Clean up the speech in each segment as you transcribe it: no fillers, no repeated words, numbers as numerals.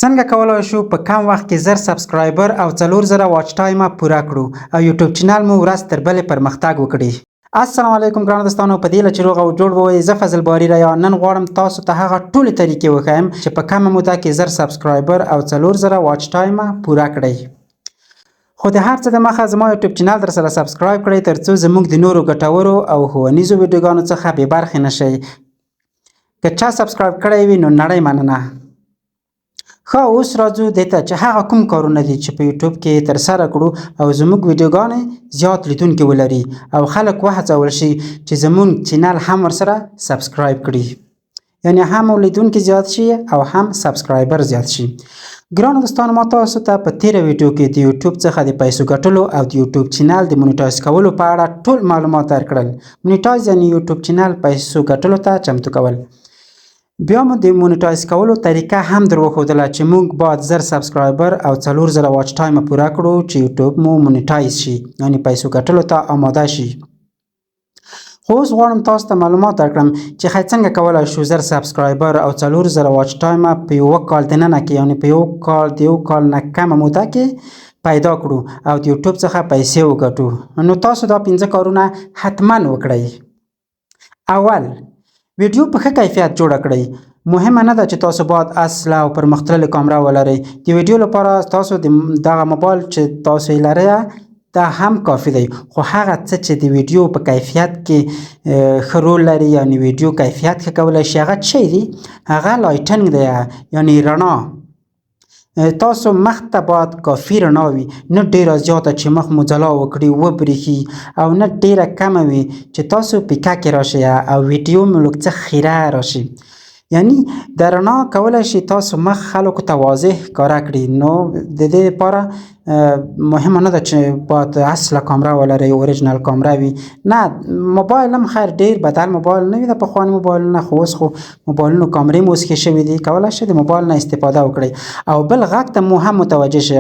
څنګه کولای شو په کم وخت کې 1000 subscriber او 4000 watch time پوره کړو او یوټیوب چینل مو ورځ تر بلې پرمختګ وکړي؟ السلام علیکم ګرانو دوستانو، په دې هیله چې روغ او جوړ به وئ. زه فضل باري ریا نن غواړم تاسو ته هغه ټولې طریقې وښایم چې په کمه موده کې 1000 subscriber او 4000 watch time پوره کړئ. خو د هر څه د مخه زما یوټیوب چینل در سره subscribe کړئ ترڅو زموږ د نورو ګټورو او ښوونیزو ویډیوګانو څخه بې برخې نه شئ. که چا subscribe کړی وي نو نړۍ مننه. ښه، اوس راځو دې ته چې هغه کوم کارونه دي چې په یوټیوب کې ترسره کړو او زموږ ویډیوګانې زیات لیدونکي ولري او خلک وهڅول شي چې زموږ چینل هم ورسره subscribe کړي، یعنی هم لیدونکي زیات شي او هم subscriber زیات شي. ګرانو دوستانو، ما تاسو ته په تیره ویډیو کې د یوټیوب څخه د پیسو ګټلو او د یوټیوب چینل د monetize کولو په اړه ټول معلومات درکړل. monetize یعنی یوټیوب چینل پیسو ګټلو ته چمتو کول. بیا مو د monetize کولو طریقه هم در وښودله چې موږ باید 1000 subscriber او 4000 watch time پوره کړو چې یوټیوب مو monetize شي، یعنی پیسو ګټلو ته آماده شي. خو اوس غواړم تاسو ته معلومات درکړم چې خی څنګه کولای شو 1000 subscriber او 4000 watch time په یو کال دننه کې، یعنی په یو کال د یو کال نه کمه موده کې پیدا کړو او د یوټیوب څخه پیسې وګټو. نو تاسو دا 5 کارونه حتما وکړئ. اول، ویډیو په ښه کیفیت جوړه کړئ. مهمه نه ده چې تاسو باید اصله او پرمختللې کامره ولرئ. د ویډیو لپاره تاسو د دغه موبایل چې تاسو یې لرئ دا هم کافي دی، خو هغه څه چې د ویډیو په کیفیت کې ښه رول لري، یعنی ویډیو کیفیت ښه کولی شي، هغه څه دی؟ هغه lighting دی، یعنی رڼا. تاسو مخ ته باید کافي رڼا وي، نه ډیره زیاته چې مخ مو ځلا وکړي وبریښي او نه ډیره کمه وي چې تاسو پیکه کې راشي او ویډیو مو لږ څه خیره راشي. یعنی د رڼا کولی شي تاسو مخ خلکو ته واضح ښکاره کړي. نو د دې لپاره مهمه نه ده چې باید اصله کامره ولرئ، original کامره وي، نه، موبایل هم خیر ډیر بدل موبایل نه وي د پخواني موبایلونه، خو اوس خو موبایلونو کامرې مو اوس ښې شوي دي، کولی شئ د موبایل نه استفاده وکړئ. او بل غږ ته مو هم متوجه شئ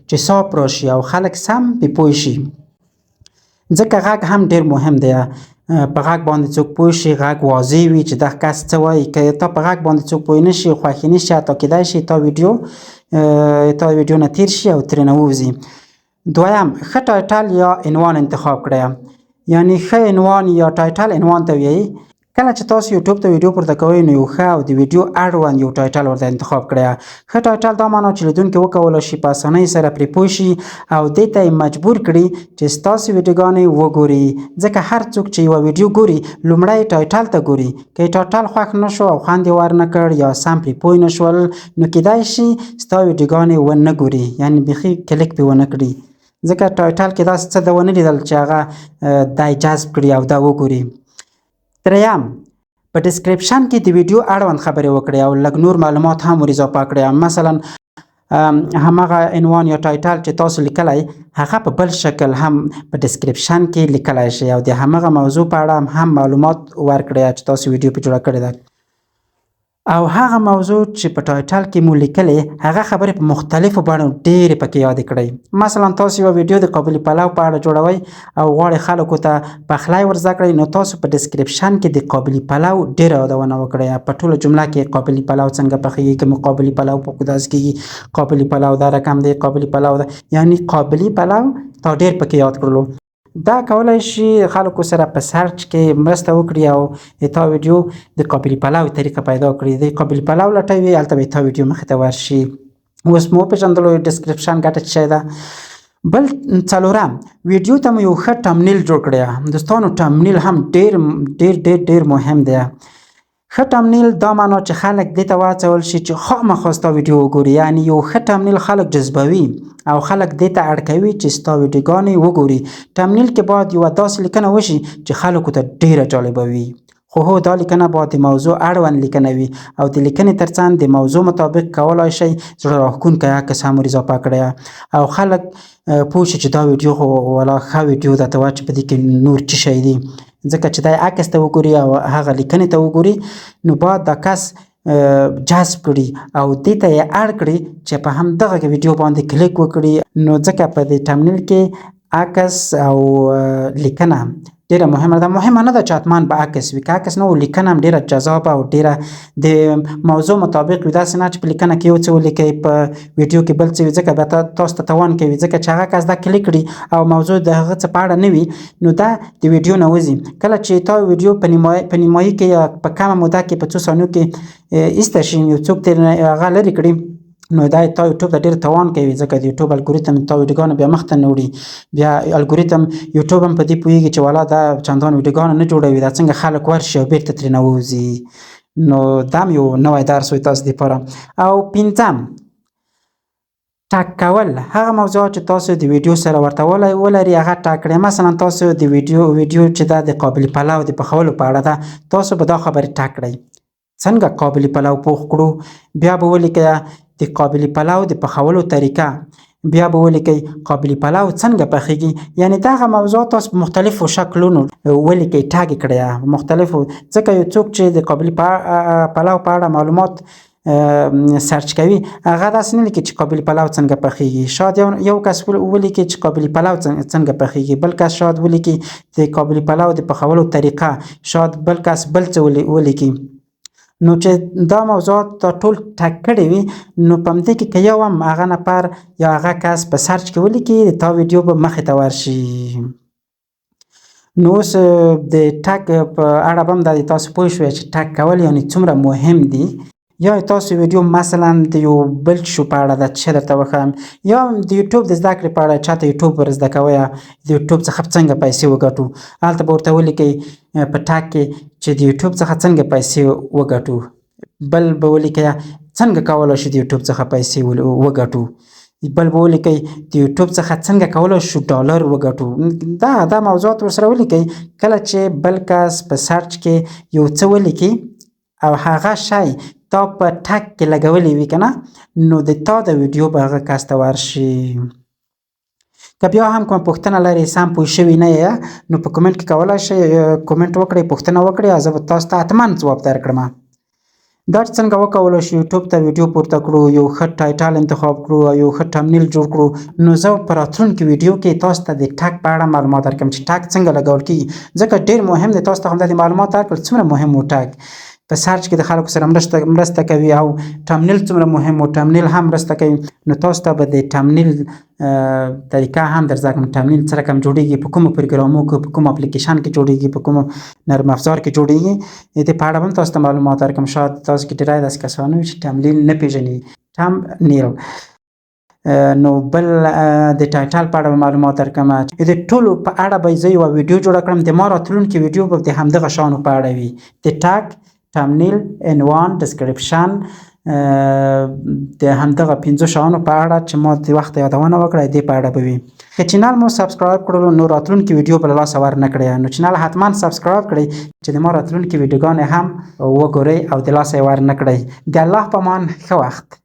چې صاف راشي او خلک سم پې پوه شي، ځکه غږ هم ډیر مهم دی. په غږ باندې څوک پوه شي، غږ واضح وي چې دا کس څه وایي. که تا په غږ باندې څوک پوه نه شي، خوښ نه شي، حتی کېدای شي تا ویډیو نه تیر شي او ترېنه ووځي. دویم، ښه title یا عنوان انتخاب کړئ. یعنی ښه عنوان یا title عنوان ته وایي. کله چې تاسو یوټیوب ته ویډیو پورته کوئ نو یو ښه او د ویډیو اړوند یو title ورته انتخاب کړئ. ښه title دا معنا چې لیدونکي وکولای شي په اسانۍ سره پرې پوه شي او دې ته یې مجبور کړي چې ستاسو ویډیوګانې وګوري، ځکه هر څوک چې یوه ویډیو ګوري لومړی title ته ګوري. که یې title خوښ نه شو او خوند یې ورنه کړ یا سم پرې پوه نه شول نو کیدای شي ستا ویډیوګانې ونه ګوري، یعنی بیخي کلیک پرې ونه کړي، ځکه title کې داسې څه ده ونه لیدل چې هغه دی جذب کړي او دا وګوري. دریم، په description کې د ویډیو اړوند خبرې وکړئ او لږ نور معلومات هم ور اضافه کړئ. مثلا هماغه عنوان یا title چې تاسو لیکلی هغه په بل شکل هم په description کې لیکلی شئ او د هماغه موضوع په اړه هم معلومات ورکړئ چې تاسو ویډیو په جوړه کړې ده، او هغه موضوع چې په title کې مو لیکلې هغه خبرې په مختلفو بڼو ډېرې پکې یادې کړئ. مثلا تاسو یوه ویډیو د قابلي پلو په اړه جوړوئ او غواړئ خلکو ته پخلی ور زده کړئ، نو تاسو په description کې د قابلي پلو ډېره یادونه وکړئ. په ټوله جمله کې قابلي پلو څنګه پخېږي، کوم قابلي پلو په کوداس کېږي، قابلي پلو دا رقم دی، قابلي پلو ده، یعنی قابلي پلو تا ډېر پکې یاد کړلو. دا کولای شي خلکو سره په search کې مرسته وکړي او د تا ویډیو د قابلي پلو طریقه پیدا کړي. د قابلي پلو لټوي، هلته به تا ویډیو مخې ته ورشي. اوس مو وپېژندلو description ګټه څه شی ده. بل څلورم، ویډیو ته مو یو ښه thumbnail جوړ کړی. دوستانو، thumbnail هم ډیر ډیر ډیر ډیر مهم دی. ښه thumbnail دا معنا چې خلک دې ته وهڅول شي چې خامخا ستا ویډیو وګوري، یعنی یو ښه thumbnail خلک جذبوي او خلک دې ته اړ کوي چې ستا ویډیوګانې وګوري. thumbnail کې باید یوه داسې لیکنه وشي چې خلکو ته ډیره جالبه وي، خو هو دا لیکنه باید د موضوع اړوند لیکنه وي او د لیکنې ترڅنګ د موضوع مطابق کولای شئ زړه راښکونکی عکس هم ور اضافه کړئ او خلک پوه شي چې دا ویډیو خو ولا ښه ویډیو ده، ته وا چې په دې کې نور څه شی دي، ځکه چې دا عکس ته وګوري او هغه لیکنې ته وګوري نو باید دا کس جذب کړي او دې ته یې اړ کړي چې په همدغه ویډیو باندې کلیک وکړي. نو ځکه په دې thumbnail کې عکس او لیکنه ډیره مهمه ده. مهمه نه ده چې حتما به عکس وي، که عکس نه و لیکنه هم ډیره جذابه او ډیره د موضوع مطابق وي. داسې نه چې په لیکنه کې یو څه ولیکئ، په ویډیو کې بل څه وي، ځکه بیا تاسو ته تاوان کوي، ځکه چې هغه کس دا کلیک کړي او موضوع د هغه څه په اړه نه وي، نو دا د ویډیو نه وځي. کله چې تا ویډیو په نیمایي کې یا په کمه موده کې په څو ثانیو کې ایسته شي، یو څوک ترې هغه لرې کړي، نو دا تا یوټیوب ته ډیر تاوان کوي، ځکه د یوټیوب الګوریتم تا ویډیوګانو بیا مخته نه وړي. بیا الګوریتم یوټیوب هم په دې پوهیږي چې والا دا چندان ویډیوګانو نه جوړوي، دا څنګه خلک ورشي او بیرته ترې نه ووځي. نو دا هم یو نوی درس وي تاسو دپاره. او پنځم، tag کول. هغه موضوعات چې تاسو د ویډیو سره ورته ولري هغه tag کړئ. مثلا تاسو د ویډیو چې دا د قابلي پلو د پخولو په اړه ده، تاسو به دا خبرې tag کړئ، څنګه قابلي پلو پوخ کړو، بیا به ولیکئ د قابلي پلو د پخولو طریقه، بیا به ولیکئ قابلي پلو څنګه پخیږي. یعنی دغه موضوع تاسو په مختلفو شکلونو ولیکئ، tag کړئ مختلفو، ځکه یو څوک چې د قابلي پلو په اړه معلومات search کوي، هغه داسې نه لیکي چې قابلي پلو څنګه پخیږي. شاید یو کس ولیکي چې قابلي پلو څنګه پخیږي، بل کس شاید ولیکي د قابلي پلو د پخولو طریقه، شاید بل کس بل څه ولیکي. نو چې دا موضوعات تا ټول tag کړي وي، نو په همدې کې که یو هم هغه نفر یا هغه کس په search کې ولیکي، د تا ویډیو به مخې ته ورشي. نو اوس د tag په اړه به هم دا تاسو پوه شوئ چې tag کول یعنی څومره مهم دي. یا تاسو ویډیو مثلا د یو بل شو په اړه ده چې درته وښایم، یا د یوټیوب د زده کړې په اړه، چاته یوټیوب ور زده کوئ، د یوټیوب څخه څنګه پیسې وګټو، هلته به ورته ولیکئ په tag کې چې د یوټیوب څخه څنګه پیسې وګټو، بل به ولیکئ څنګه کولی شو د یوټیوب څخه پیسې وګټو، بل به ولیکئ د یوټیوب څخه څنګه کولی شو ډالر وګټو. دا موضوعات ورسره ولیکئ. کله چې بل کس په search کې یو څه ولیکي او هغه شی تا په tag کې لګولې وي که نه، نو د تا د ویډیو به هغه کس ته ورشي. که بیا هم کومه پوښتنه لرئ، سم پوه شوي نه یې، نو په کومنټ کې کولی شئ کومنټ وکړئ، پوښتنه وکړئ، زه به تاسو ته حتما ځواب درکړم. دا چې څنګه وکولی شو یوټیوب ته ویډیو پورته کړو، یو ښه title انتخاب کړو او یو ښه thumbnail جوړ کړو، نو زه په راتلونکي ویډیو کې تاسو ته د tag په اړه معلومات درکړم چې tag څنګه لګول کیږي، ځکه ډېر مهم دی. تاسو ته هم دا د معلومات درکړل څومره مهم و tag په search کې د خلکو سره مرسته کوي، او thumbnail څومره مهم و، thumbnail هم مرسته کوي. نو تاسو ته به د thumbnail طریقه هم در زده کړم، thumbnail څه رقم جوړیږي، په کومو پروګرامو کې، په کوم اپلیکیشن کې جوړیږي، په کومو نرم افزار کې جوړیږي، د دې په اړه هم تاسو ته معلومات درکړم. شاید تاسو کې ډېری داسې کسان وي چې thumbnail نه پېژني، thumbnail. نو بل د title په اړه به معلومات درکړم. د ټولو په اړه به زه یوه ویډیو جوړه کړم، د ما راتلونکې ویډیو به د همدغه شیانو په اړه وي، د tag، thumbnail، عنوان، description، د همدغه پنځو شیانو په اړه چې ما د وخت یادونه وکړه، دې په اړه به وي. که channel مو subscribe کړلو نو راتلونکې ویډیو به له لاسه ور نه کړئ. نو channel حتما subscribe کړئ چې د ما راتلونکې ویډیوګانې هم وګورئ او د لاسه یې ور نه کړئ. د الله په امان، ښه وخت.